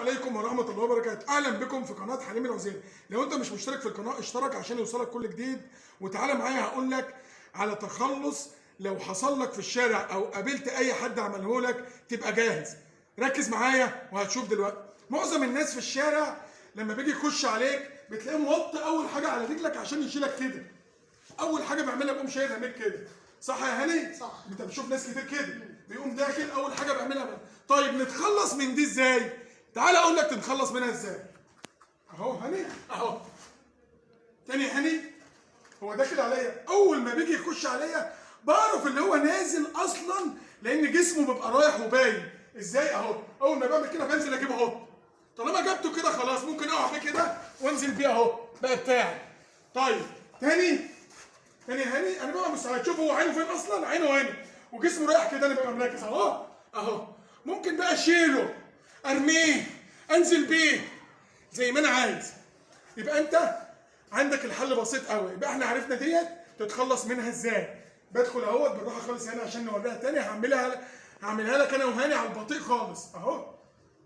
عليكم ورحمة الله وبركاته. أهلا بكم في قناة حليم العزيري. لو أنت مش مشترك في القناة اشترك عشان يوصلك كل جديد، وتعالى معايا هقول لك على تخلص لو حصل لك في الشارع أو قابلت أي حد عمله لك تبقى جاهز. ركز معايا وهتشوف دلوقتي. معظم الناس في الشارع لما بيجي يخش عليك بتلاقيه موطي أول حاجة على رجلك عشان يشيلك كده. أول حاجة بعملها بقوم شايلها منك كده. صح يا هاني؟ صح. انت بتشوف ناس كتير كده بيقوم داخل اول حاجة بيعملها بقى. طيب نتخلص من دي ازاي؟ تعال اقول لك تتخلص منها ازاي. اهو هاني اهو. تاني يا هاني، هو داخل عليا، اول ما بيجي يخش عليا بعرف اللي هو نازل اصلا لان جسمه بيبقى رايح وباين. ازاي؟ اهو اول ما بعمل كده بنزل اجيبه اهو. طالما جبته كده خلاص ممكن اقع بيه كده وانزل بيه اهو بقى بتاعي. طيب تاني تاني يا هاني، انا ببقى مستعد. شوف هو عينه فين اصلا، عينه هنا وجسمه رايح كده، انا ببقى مركز اهو اهو. ممكن بقى اشيله ارميه انزل بيه زي ما انا عايز. يبقى انت عندك الحل بسيط قوي. يبقى احنا عرفنا ديت تتخلص منها ازاي. بدخل اهوت بالراحة خالص هنا عشان نوريها تاني. هعملها لك انا وهاني على البطيء خالص اهو.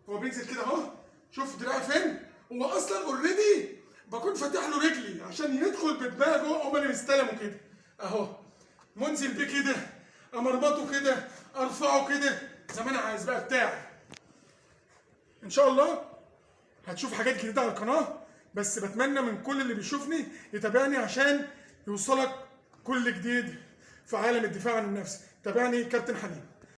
هو بينزل كده اهو، شوف دراعي فين. هو اصلا already بكون فاتح له رجلي عشان يدخل بدماغه، اقوم انا مستلمه كده اهو، منزل بيه كده، امرمطه كده، ارفعه كده زي ما انا عايز بقى بتاعي. ان شاء الله هتشوف حاجات جديدة على القناة، بس بتمنى من كل اللي بيشوفني يتابعني عشان يوصلك كل جديد في عالم الدفاع عن النفس. تابعني كابتن حليم.